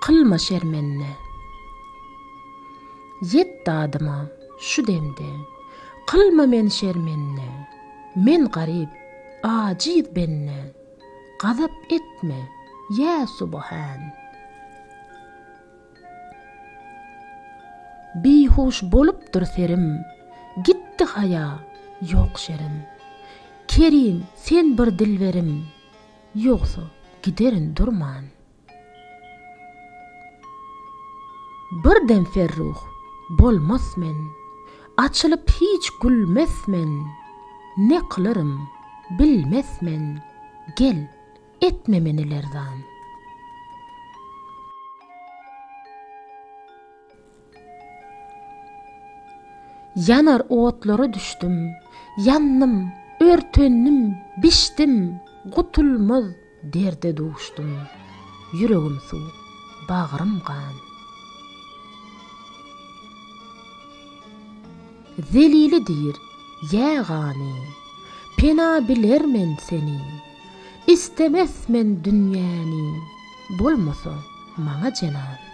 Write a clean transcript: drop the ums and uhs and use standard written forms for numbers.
kylma şermende. Ýet dadyma şu demde, kylma meni şermende, Men garyp, ajyz bende, gazap etme, ýa Subuhan. Bihuş bolupdyr serim, gitdi haýa, ýok şerim. Kerim, sen bir dilberim, ýogsa giderin durman. Bir dem ferruh bolmas men, Açylyp hiç gülmes men, Ne kylyrym, bilmes men, Gel, etme meni lerzan. Ýanar otlara düşdüm, Ýandym, örtendim, bişdim, Gutulmaz derde duşdum, Ýüregim suw, bagrym gan. Zelili diýr, ýa gany, Pena biler men seni, Istemes men dünýäni, Bolmasa maňa jenan.